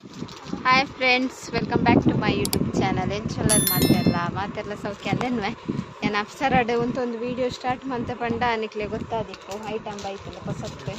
Hi friends, welcome back to my YouTube channel. ಎಂಚೊಲ್ಲರ್ ಮಾತೆರ್ಲ? ಮಾತೆರ್ಲ ಸೌಖ್ಯ ಅಲ್ಲೆನ್ವೆ? ಏನು ಅಪ್ಸರಾಡ್ ಒಂದು ವೀಡಿಯೋ ಸ್ಟಾರ್ಟ್ ಮಂತೆ ಪಂಡ ನಿಕ್ಲೆ ಗೊತ್ತಾದಿಪ್ಪು. ಐಟಮ್ ಬೈತಲ್ಲ ಹೊಸತ್ತು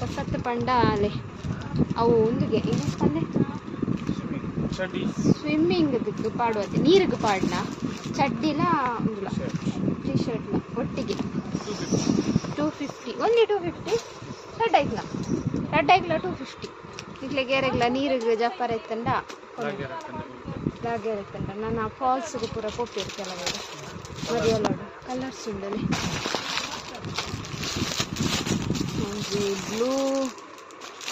ಹೊಸತ್ತು ಪಂಡ ಅಲ್ಲಿ ಅವು ಒಂದುಗೆ ಏನು ಪಂಡೆ? ಚಡ್ಡಿ. ಸ್ವಿಮ್ಮಿಂಗ್ ದಿಕ್ಕು ಪಾಡುವತ್ತೆ, ನೀರಿಗೆ ಪಾಡ್ನ ಚಡ್ಡಿಲ ಉಂದುಲ ಟಿ ಶರ್ಟ್ಲ ಒಟ್ಟಿಗೆ 250, ಒನ್ಲಿ 250. ರಡ್ಡ್ ಐಕ್ಲ, ರಡ್ಡ್ ಐಕ್ಲ 250. ನಿಕ್ಲೆ ಗೇರೆಗ್ಲ ನೀರಿಗೆ ಜಪ್ಪರ ಇತ್ತಂಡ, ಲಾಗೇರ್ ಇತ್ತಂಡ. ನಾನು ಫಾಲ್ಸ್ಗೆ ಪೂರ ಪೋಪೇರು ಕೆಲವರು ಮರಿಯಲಾಡು. ಕಲರ್ಸ್ ಉಂಡಲೆ, ಒಂಜಿ ಬ್ಲೂ,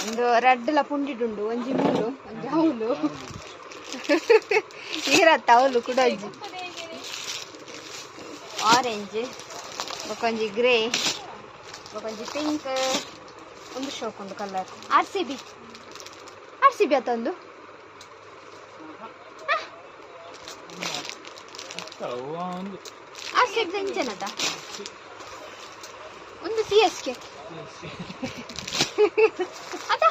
ಒಂದು ರಡ್ಡ್ಲ ಪುಂಡಿಡುಂಡು, ಒಂಜಿ ಮೂಲು, ಒಂಜಿ ಅವಲು ಈರತ್ತ ಅವಲು ಕೂಡ, ಒಂಜಿ ಆರೆಂಜ್, ಬೊಕೊಂಜಿ ಗ್ರೇ, ಬೊಕೊಂಜಿ ಪಿಂಕ್. ಒಂದು ಶೋಕ್ ಉಂಡು ಕಲರ್. ಆರ್ ಸಿ ಬಿ, ಆರ್ ಸಿ ಬಿ ಅತ್ತೊಂದು. ಒಂದು ಆರ್ ಸಿ ಬಿ ಇಂಚನದ ಒಂದು, ಸಿ ಎಸ್ ಕೆ ಅದ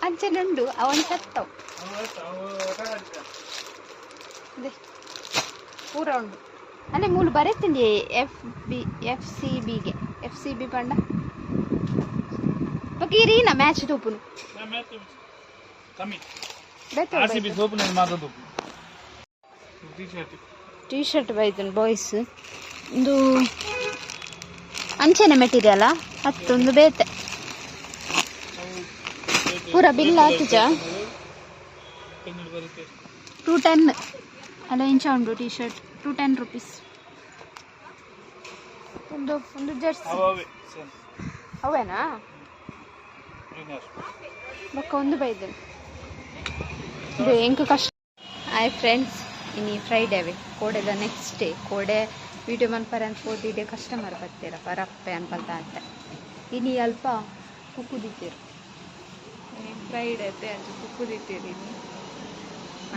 ಅಂಚೆನುಂಡು. ಅವನ್ ಸತ್ತವು. ಅದೇ ಪೂರ ಉಂಡು ಅಲ್ಲೇ ಮೂಲು ಬರೆತಿಂಡಿ. ಎಫ್ ಬಿ, ಎಫ್ ಸಿ ಬಿಗೆ, ಎಫ್ ಸಿ ಬಿ ಪಂಡ. ಬೊಕ ಈರೀನ ಮ್ಯಾಚ್ ತೂಪುನು. ಕಮ್ಮಿ ಆರ್ ಸಿ ಬಿ ಸೋಪು ಮಾತ್ರ ಟಿ ಶರ್ಟ್. ಟಿ ಶರ್ಟ್ ಬೈತನ್ ಬಾಯ್ಸ್. ಒಂದು ಅಂಚೆನೆ ಮೆಟೀರಿಯಲ್ ಹತ್ತೊಂದು ಬೇತೆ ಪೂರ ಬಿಲ್ ಆತುಜ. 210 ಅಲ್ಲ, ಇಂಚ ಉಂಡು ಟಿ ಶರ್ಟ್, 210 ರುಪೀಸ್. ಒಂದು ಒಂದು ಜರ್ಸಿ. ಅವೇ ಸೇಮ್. ಅವೇನಾ? ಬೊಕ್ಕ ಒಂದು ಬೈದು ಇದು ಎಂಕ್ ಕಷ್ಟ. ಹಾಯ್ ಫ್ರೆಂಡ್ಸ್, ಇನಿ ಫ್ರೈಡೇ, ಕೋಡೆದ ನೆಕ್ಸ್ಟ್ ಡೇ. ಕೋಡೆ ವೀಡಿಯೋ ಮನ್ಪರೆ ಅಂತ ಪೋದಿಡೆ ಕಸ್ಟಮರ್ ಬರ್ತೀರ ಪರಪ್ಪೆ ಅನ್ಪಲ್ತ ಅಂತೆ. ಇನಿ ಅಲ್ಪ ಕುಕ್ಕುದಿತ್ತೀರು. ಫ್ರೈಡೆ ಅತ್ತೆ, ಅಂಚ ಕುಕ್ಕುದಿತ್ತೀರಿ.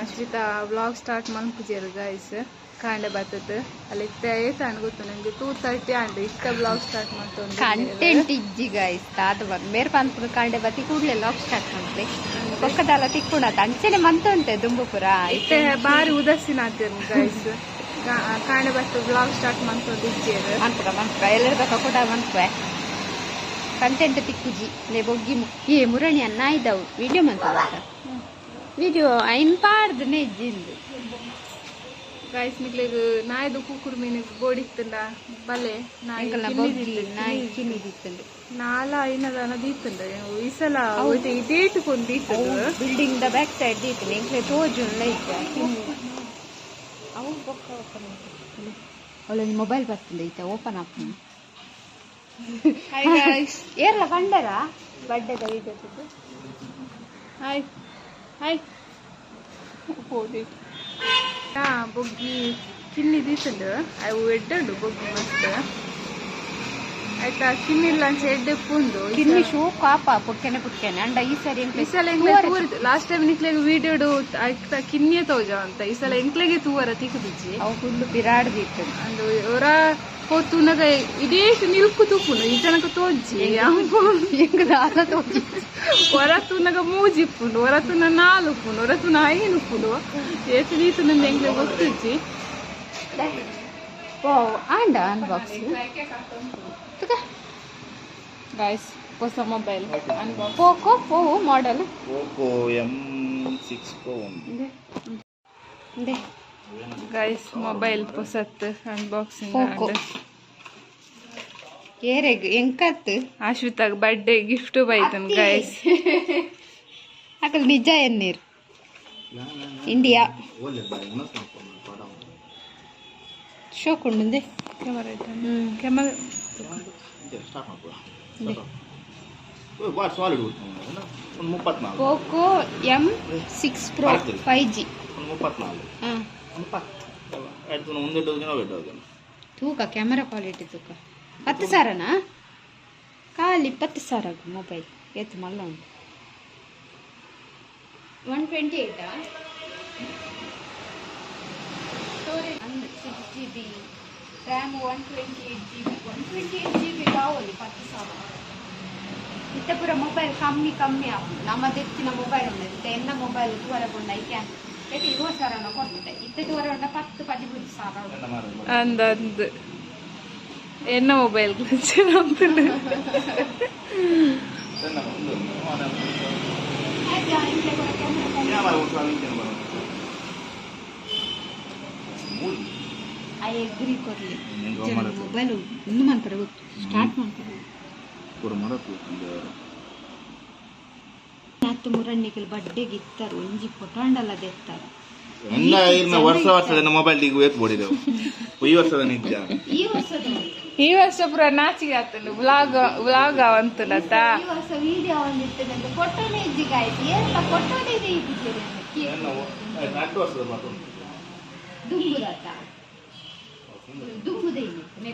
ಅಶ್ವಿತಾ ವ್ಲಾಗ್ ಸ್ಟಾರ್ಟ್ ಮನ್ಪುಜೆರ್ ಗೈಸ್. ಕಾಂಡೆ ಬತ್ತತ್ ಅಲ್ಲಿ ಏತ್ ಗೊತ್ತು ನಂಗೆ? 2:30 ಆಂಡ್. ಇಷ್ಟ ವ್ಲಾಗ್ ಸ್ಟಾರ್ಟ್ ಮಾಡ್ತೊಂದು. ಕಂಟೆಂಟ್ ಇಜ್ಜಿ ಗೈಸ್. ತಾತ ಬಂದ್ ಮೇರ್ ಪನ್ಪುನು ಕಾಂಡೆ ಬತ್ತಿ ಕೂಡ್ಲೆ ಲಾಗ್ ಸ್ಟಾರ್ಟ್ ಮಾಡ್ಲಿ, ಪೊಕ್ಕದಲ್ಲ ತಿಕ್ಕುಣತ ಅಂಚೆನೆ ಮಂತುಂಟೆ ದುಂಬುಪುರ. ಇತ್ತೆ ಬಾರಿ ಉದಾಸೀನ ಆತೇರ್ ಗೈಸ್. ಕಾಂಡೆ ಬತ್ತು ವ್ಲಾಗ್ ಸ್ಟಾರ್ಟ್ ಮಾಡ್ತೊಂದು ಇಜ್ಜೆರ್. ಮನ್ಪುಗ ಮನ್ಪುಗ ಎಲ್ಲರ ಕೂಡ ಮನ್ಪುವೆ. ಕಂಟೆಂಟ್ ತಿಕ್ಕುಜಿ ನೆ ಬೊಗ್ಗಿ ಏ ಮುರಣಿ ಅನ್ನ ಇದ್ದವು. ವಿಡಿಯೋ ಮಂತದ ವಿಡಿಯೋ ಐನ್ ಪಾಡ್ದು ನೆಜ್ಜಿಂದು. ಗೈಸ್, ನಿಕ್ಲೆಗ್ ನಾಯ್ದು ಕುಕ್ಕುಡು ಮೀನು ಬೋಡಿತ್ತಂಡ ಬಲೆ ನಾಯಿ. ಎಂಕಲ್ನ ಬೊಗ್ಗಿ ನಾಯಿ ಕಿನ್ನಿದಿತ್ತುಂಡು. ನಾಲ ಐನದನ ದೀತುಂಡ. ಈ ಸಲ ಇದೇಟು ಕೊಂದೀತುಂಡು. ಬಿಲ್ಡಿಂಗ್ the back side ದೀತುಂಡು. ಎಂಕ್ಲೆ ತೋಜುಂಡ್ಲ ಇಜ್ಜ ಅವು. ಬೊಕ್ಕ ಓಪನ್ ಅವಳೊಂದು ಮೊಬೈಲ್ ಬರ್ತದೆ ಈತ ಓಪನ್ ಆಪುಂಡು. Hi guys. ಏರ್ಲ ಪಂಡರ ಬಡ್ಡೆದ ವಿಡಿಯೋ. ಹಾಯ್ ಹಾಯ್ ಹೋದಿ. ಹಾ, ಬೊಗ್ಗಿ ಕಿನ್ನಿ ದೀತುಂಡು. ಅವು ಎಡ್ಡುಂಡು ಬೊಗ್ಗಿ ಮಸ್ತ್ ಆಯ್ತಾ. ಕಿನ್ನಿಲ್ಲ ಅಂಚ ಎಡ್ಡೆ ಪುಂಡು. ಕಿನ್ನಿ ಶೋ ಕಾಪ ಪುಟ್ಕೆನೆ ಪುಟ್ಕೆನೆ ಅಂಡ ಈ ಸರಿ. ಈ ಸಲ ಎಂಕ್ಲೆ ತೂರಿತು. ಲಾಸ್ಟ್ ಟೈಮ್ ನಿಕ್ಲೆಗ್ ವಿಡಿಯೋಡು ಆಯ್ತಾ ಕಿನ್ನಿಯ ತೋಜ ಅಂತ. ಈ ಸಲ ಎಂಕ್ಲೆಗೆ ತೂವರ ತಿಕ್ಕುದಿಜ್ಜಿ. ಅವು ಫುಲ್ ಬಿರಾಡ್ದಿತ್ತು. ಅಂದು ಒರ ಪೋತುನಗ ಇಡೀ ನಿಲ್ಕು ತೂಪುನು. ಈ ಜನಕ ತೋಜ್ಜಿ. ಎಂಕ್ ದಾಲ ತೋಜಿ. ಒರ ತೂನಗ ಮೂಜಿ ಇಪ್ಪುಂಡು, ಒರ ತೂನ ನಾಲ್ ಉಪ್ಪುಂಡು, ಒರ ತೂನ ಐನ್ ಉಪ್ಪುಂಡು. ಏತ್ ದೀತುಂಡು ಎಂಕ್ಲೆ ಗೊತ್ತುಜ್ಜಿ. ಓ ಆಂಡ ಅನ್ಬಾಕ್ಸ್ ತುಕ. ಗಾಯ್ಸ್, ಹೊಸ ಮೊಬೈಲ್ ಅನ್ಬಾಕ್ಸ್. ಪೋಕೋ ಪೋವು ಮಾಡಲ್. ಪೋಕೋ ಎಮ್ 6 ಪ್ರೊ ಒಂದು. ಇಂದೆ. ಗೈಸ್, ಮೊಬೈಲ್ ಹೊಸತ್ ಅನ್ಬಾಕ್ಸಿಂಗ್. Poco. ಏರೆಗ್ ಎಂಕತ್? ಅಶ್ವಿತಾಗ್ ಬರ್ಡೇ ಗಿಫ್ಟ್ ಬೈತನ್ ಗೈಸ್. ಅಕಲ್ ನಿಜ ಎನ್ನೀರ್ ಇಂಡಿಯಾ ಶೋಕ್ ಉಂಡುಂದೆ. Camera camera. ಸ್ಟಾರ್ಟ್ ಮಾಡ್ಬೋದಾ? ಬಾರ್ ಸಾಲಿಡ್ ಒಂದು 34. ಪೋಕೋ ಎಮ್ 6 ಪ್ರೋ 5ಜಿ. ಒಂದು 34. ಹಾಂ. ಒಂದು 10 ಎರಡು ಒಂದು ಡಜನ್ 2 ಡಜನ್. ತೂಕ, ಕ್ಯಾಮರಾ ಕ್ವಾಲಿಟಿ ತೂಕ. 10 ಸಾವಿರನಾ? ಖಾಲಿ 10,000 ಮೊಬೈಲ್ ಏತ್ ಮಲ್ಲ ಉಂಟು. 128 storage, 6 GB RAM, 128 GB. 128 GB ಕಾವಲಿ 10,000. ಇತ್ತೆ ಪೂರ ಮೊಬೈಲ್ ಕಮ್ಮಿ ಕಮ್ಮಿ ಆಪುಂಡು. ನಮ್ಮ ದೆತ್ತಿನ ಮೊಬೈಲ್ ಉಂಡು ಇತ್ತೆ, ಎನ್ನ ಮೊಬೈಲ್ ತೂವರೆ ಪೋಂಡ ಐಕೆ ಐತೆ 20 ಸಾವಿರ ಕೊಡ್ತಿದ್ದೆ. ಇತ್ತೆ ತೂವರೆ ಉಂಡ 10-13 ಸಾವಿರ ಉಂಟು. ಅಂದ ಅಂದ್ ಎನ್ನ ಮೊಬೈಲ್ ಅಂತಿಲ್ಲ. ಆಯ್ತು, ಇಂಚೆ ಕೂಡ ಕ್ಯಾಮ್ರಾ ಕಮ್ಮಿ. I agree ಕೊರ್ಲಿ. ಮೊಬೈಲ್ ಇನ್ನು ಮಾಡ್ತಾರೆ ಗೊತ್ತು, ಸ್ಟಾರ್ಟ್ ಮಾಡ್ತಾರೆ. ಪೂರ ಮರತು. ಹತ್ತು ಮುರಣ್ಣಿಗೆ ಬಡ್ಡೆಗೆ ಇತ್ತಾರೆ, ಒಂಜಿ ಫೋಟೋಂಡಲ್ಲ ದೆತ್ತಾರೆ. ಎಲ್ಲ ಇರ್ನ ವರ್ಷ ವರ್ಷದ ಮೊಬೈಲ್ ಈಗ ವೇತ್ ಬೋಡಿದೆವು, ಈ ವರ್ಷದ ನಿಜ. ಈ ವರ್ಷದ. ಈ ವರ್ಷ ಪೂರ ನಾಚಿಗೆ ಆತಂಡು, ವ್ಲಾಗ್ ವ್ಲಾಗ್ ಅವಂತುಲತ. ಈ ವರ್ಷ ವಿಡಿಯೋ ಒಂದಿತ್ತು, ಫೋಟೋನೇ ಇಜ್ಜಿಗೆ ಆಯ್ತು, ಏರ್ಲ ಫೋಟೋನೇ ಇದೆ ಇದ್ದೀರಿ. 4 ವರ್ಷದ ಮಾತು. ದುಂಬುದತ್ತ, ದುಂಬುದೇ ಇದೆ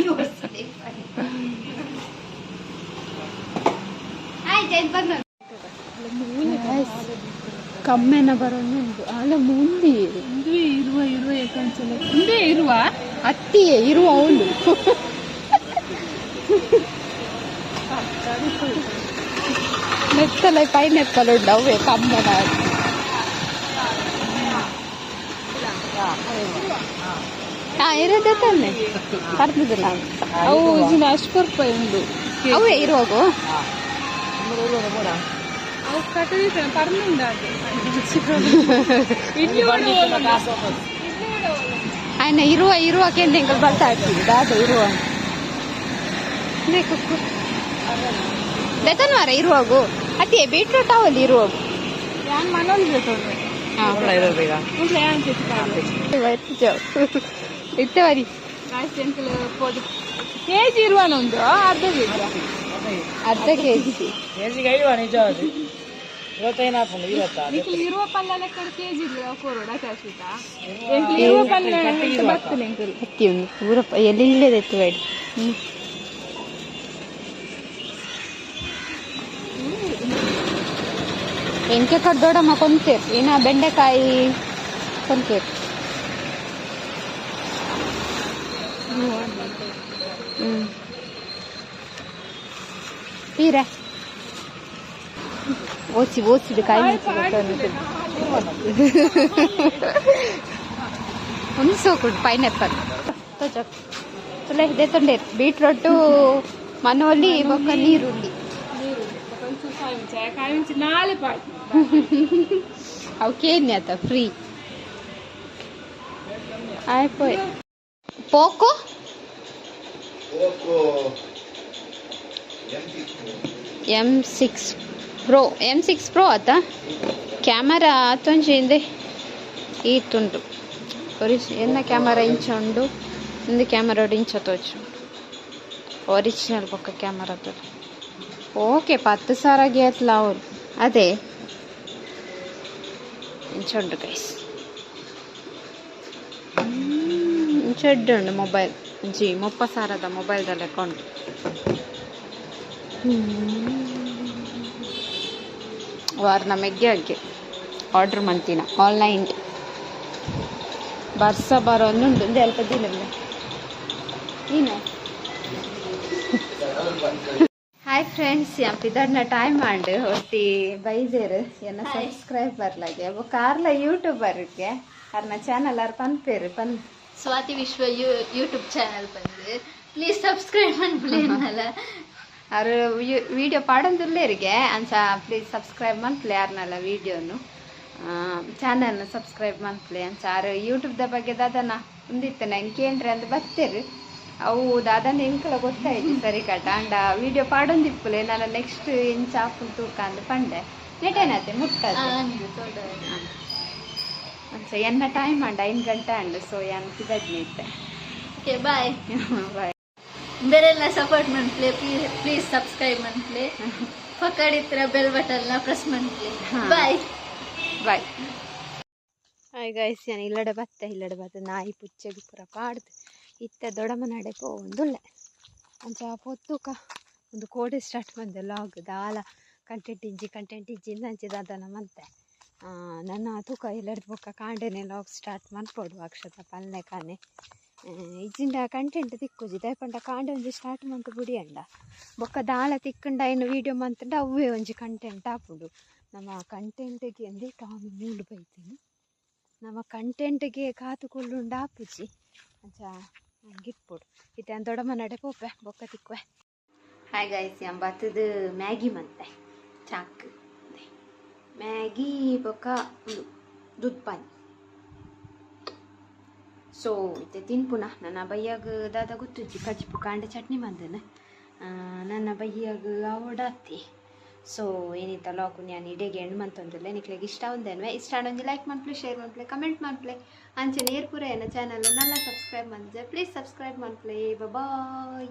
ಈ ವರ್ಷ. ಆಯ್ತು ಆಯ್ತು, ಬಂದ ಕಮ್ಮೆನ ಬರೋಣ ಅಲ್ಲ ಮುಂದೆ. ಇಂದುವೆ ಇರುವ ಇರುವ ಏಕಾಂಚಲ ಇಂದೇ ಇರುವ. ಅತ್ತಿಯೇ ಇರುವ ಅವಳು. ಮೆತ್ತಲ ಪೈನಾಪಲ್ ಉಂಟು, ಅವೇ ಕಮ್ಮೆನ. ಹಾ, ಇರೋದೇ ತಾನೆ ಕರ್ದಿದ್ದಿಲ್ಲ. ಅವು ಇಜಿನ ಅಷ್ಟು ರೂಪಾಯಿ ಉಂಡು. ಅವೇ ಇರುವಾಗು. ಅವು ಕಟ್ಟದಿತ್ತ ಪರ್ನುಂಡ ಅದು. ಆಯ್ನ ಇರುವ ಇರುವ ಕೆಂದೆಂಗಲ್ ಬರ್ತಾ ಇರ್ತೀವಿ ದಾದ ಇರುವ ಬೇಕು ಮಾರ ಇರುವಾಗು. ಅತ್ತೆ, ಬೀಟ್ರೂಟ್ ಅವಲ್ಲಿ ಇರುವಾಗು. ಯಾನ್ ಮನೋಲಿ ತೋಡ್ರೆ. ಯಾನ್ ಇತ್ತೆ ಬರಿ. ಗಾಯ್ಸ್, ಎಂಕಲ್ ಪೋದು ಕೆಜಿ ಇರುವನೊಂದು ಅರ್ಧ ಕೆಜಿ. ಅರ್ಧ ಕೆಜಿ. ಕೆಜಿಗೆ ಐವ ನಿಜ ಅದು 25 ಆಪುಂಡು 20. ನಿಕ್ಲು ಇರುವ ಪಲ್ಲ ಲೆಕ್ಕ ಕೆಜಿ ಕೊರೋಡ ಅಶ್ವಿತಾ. ಎಂಕ್ಲು ಇರುವ ಪಲ್ಲ ಬರ್ತದೆ ಎಂಕಲ್. ಅತ್ತಿ ಒಂದು ಪೂರ ಎಲ್ಲಿಲ್ಲದೆತ್ತು ಬೇಡ. ಎಂಕೆ ಕಡ್ದೋಡಮ್ಮ ಕೊಂತೇರ್ ಏನ ಬೆಂಡೆಕಾಯಿ ಕೊಂತೇರ್. ಪೀರೆ ಓಸಿ ಓಸಿದು ಕಾಯಿ ಮುಚ್ಚಿ ಒಂದು ಸೋಕುಂಡು ಪೈನಾಪಲ್ ತುಲೆ ದೆತ್ತೊಂಡೇರು ಬೀಟ್ರೋಟು ಮನೋಲಿ ಬೊಕ್ಕ ನೀರುಳ್ಳಿ. ನೀರುಳ್ಳಿ ಒಂಚೂರು ಕಾಯಿ ಮುಂಚೆ, ಕಾಯಿ ಮುಂಚೆ ನಾಳೆ ಪಾಡ್. ಅವು ಕೇನ್ಯ ಆತ ಫ್ರೀ ಆಯ್ಪೋಯ್. Poco Poco M6 Pro, M6 Pro ಆತ. ಕ್ಯಾಮರಾ ಆತೊಂಜಿ ಹಿಂದೆ ಈತುಂಡು ಒರಿಜ್ ಎನ್ನ ಕ್ಯಾಮರಾ ಇಂಚ ಉಂಡು, ಇಂದು ಕ್ಯಾಮರಾ ಇಂಚ ತೋಚು ಒರಿಜಿನಲ್ ಬೊಕ್ಕ ಕ್ಯಾಮರಾ ತೋರು. ಓಕೆ, 10,000 ಗೇತ್ಲ ಅವ್ರು ಅದೇ ಇಂಚ ಉಂಡು ಗೈಸ್. ಇಂಚ ಎಡ್ಡೆ ಉಂಡು ಮೊಬೈಲ್, ಒಂಜಿ 30 ಸಾವಿರದ ಮೊಬೈಲ್ದ ಲೆಕ್ಕ ಉಂಟು. ವಾರ್ನ ಮೆಗ್ಗೆ ಅಗ್ಗೆ ಆರ್ಡ್ರ್ ಮಂತಿನ ಆನ್ಲೈನ್. ಬರ್ಸ ಬರೋಂದುಂಡು ಒಂದು ಅಲ್ಪ ದಿನ ನೀನು. ಹಾಯ್ ಫ್ರೆಂಡ್ಸ್, ಪಿದರ್ನ ಟೈಮ್ ಆಂಡ್ ಒಟ್ಟಿ ಬೈದೇರು ಎನ್ನ ಸಬ್ಸ್ಕ್ರೈಬರ್ ಲಾಗೆ ಬೊಕ್ಕ ಆರ್ಲ ಯೂಟ್ಯೂಬರ್ಗೆ ಅರ್ನ ಚಾನಲ್ ಆರ್ ಪನ್ಪೇರು ಪನ್. ಸ್ವಾತಿ ವಿಶ್ವ ಯೂಟ್ಯೂಬ್ ಚಾನಲ್ ಬಂದು ಪ್ಲೀಸ್ ಸಬ್ಸ್ಕ್ರೈಬ್ ಮನ್ಪುಲೆ ಅನ್ನಲ್ಲ. ಆರು ವಿಡಿಯೋ ಪಾಡೊಂದುಲ್ಲೇರಿಗೆ ಅಂಚ ಪ್ಲೀಸ್ ಸಬ್ಸ್ಕ್ರೈಬ್ ಮನ್ಪುಲೆ, ಯಾರ್ನಲ್ಲ ವಿಡಿಯೋನು ಚಾನಲ್ನ ಸಬ್ಸ್ಕ್ರೈಬ್ ಮನ್ಪುಲೆ. ಅಂಚ ಆರು ಯೂಟ್ಯೂಬ್ದ ಬಗ್ಗೆ ದಾದನ ಉಂದಿತ್ತೆ ನಂಗೆ ಕೇಂದ್ರ ಅಂದ್ ಬತ್ತೇರು. ಅವು ದಾದನ ಎಂಕಲ ಗೊತ್ತಾಯ್ತು ಸರಿ ಕಟ ಅಂಡ ವಿಡಿಯೋ ಪಾಡೊಂದಿಪ್ಪುಲೆ. ನಾನು ನೆಕ್ಸ್ಟ್ ಎಂಚ ಆಪುಂಡು ತೂಕ ಅಂದ್ ಪಂಡೆ ನೆಟೇನತೆ ಮುಟ್ಟದೆ. ಅಂಚ ಎನ್ನ ಟೈಮ್ ಅಂಡ 5 ಗಂಟೆ ಅಂಡ್, ಸೊ ಯಾನ್ ಪಿದಡ್ನಿ ಇತ್ತೆ. Okay, bye. ಬಾಯ್. ಬೇರೆಲ್ಲ ಸಪೋರ್ಟ್ ಮನ್ಪ್ಲೆ, ಪ್ಲೀಸ್ ಸಬ್ಸ್ಕ್ರೈಬ್ ಮನ್ಪ್ಲೆ, ಪಕ್ಕಡಿತ್ರ ಬೆಲ್ ಬಟನ್ ಪ್ರೆಸ್ ಮನ್ಪ್ಲೆ. ಬಾಯ್. ಬಾಯ್. ಹಾಯ್ ಗೈಸ್, ನಾನು ಇಲ್ಲಡೆ ಬತ್ತೆ, ಇಲ್ಲಡೆ ಬತ್ತೆ ನಾಯಿ ಪುಚ್ಚೆಗ್ ಪೂರ ಪಾಡ್ದು ಇತ್ತೆ ದೊಡಮ್ಮ ನಡೆ ಪೋವೊಂದುಲ್ಲೆ. ಅಂಚ ಪೊತ್ತುಕ ಒಂದು ಕೋಡೆ ಸ್ಟಾರ್ಟ್ ಮಂದೆ ಲಾಗ್, ದಾಲ ಕಂಟೆಂಟ್ ಇಜ್ಜಿ, ಕಂಟೆಂಟ್ ಇಜ್ಜಿ ಅಂಚೆ ದಾದನ ಮಂತೆ. ನನ್ನ ತೂಕ ಇಲ್ಲಡ್ದು ಬೊಕ್ಕ ಕಾಂಡೆನೆ ಲಾಗ್ ಸ್ಟಾರ್ಟ್ ಮನ್ಪೊಡು ಅಕ್ಷತ ಪಲ್ಲೆ ಕಾನೆ. ಇಜ್ಜಿಂಡ ಕಂಟೆಂಟ್ ತಿಕ್ಕುಜಿ ದಾಯೆ ಕಾಂಡೆ ಒಂಜಿ ಸ್ಟಾರ್ಟ್ ಮಂತ್ ಬುಡಿಯಂಡ ಬೊಕ್ಕ ದಾಳ ತಿಕ್ಕಂಡ ಐನು ವೀಡಿಯೋ ಮಂತುಂಡ ಅವ್ವೇ ಒಂಜಿ ಕಂಟೆಂಟ್ ಆಪುಂಡು ನಮ್ಮ ಕಂಟೆಂಟ್ಗೆ ಅಂದೆ ಟಾಮಿ ಮೂಲು ಬೈತೀನಿ ನಮ್ಮ ಕಂಟೆಂಟ್ಗೆ ಕಾತುಕೊಳ್ಳುಂಡ ಆಪುಜಿ ಅಂಚ ಗಿಟ್ಪೊಡು ಇತ್ತೆ ದೊಡ್ಡಮ್ಮ ನಡೆ ಪೋಪೆ ಬೊಕ್ಕ ತಿಕ್ಕುವೆ. ಹಾಯ್ ಗಾಯ್ಸ್, ಯಾನ್ ಬತ್ತದು ಮ್ಯಾಗಿ ಮಂತೆ ಚಾಕ್ ಮ್ಯಾಗಿ ಬೊಕ್ಕ ಉಂದು ದುದ್ ಪಾನಿ. ಸೊ ಇತ್ತೆ ತಿನ್ಪುನ ನನ್ನ ಬಯ್ಯಾಗ ದಾದ ಗೊತ್ತುಜ್ಜಿ ಕಜಿಪು ಕಾಂಡೆ ಚಟ್ನಿ ಮಂದನ ನನ್ನ ಬಯ್ಯಾಗ ಅವಡಾತಿ. ಸೊ ಏನಿತ್ತ ಲಾಕು ನಾನು ಇಡೆಗೆ ಎಂಡ್ ಮಂತೊಂದಿಲ್ಲ. ನಿಕ್ಲೆಗ್ ಇಷ್ಟ ಒಂದೇನ್ವೆ ಇಷ್ಟ ಒಂಜಿ ಲೈಕ್ ಮನ್ಪ್ಲೆ, ಶೇರ್ ಮನ್ಪ್ಲೆ, ಕಮೆಂಟ್ ಮನ್ಪ್ಲೆ. ಅಂಚೆ ನೇರ್ಪುರ ಏನ channel Nalla subscribe ಮಂಜೆ please subscribe ಮನ್ಪ್ಲೆ. Boy.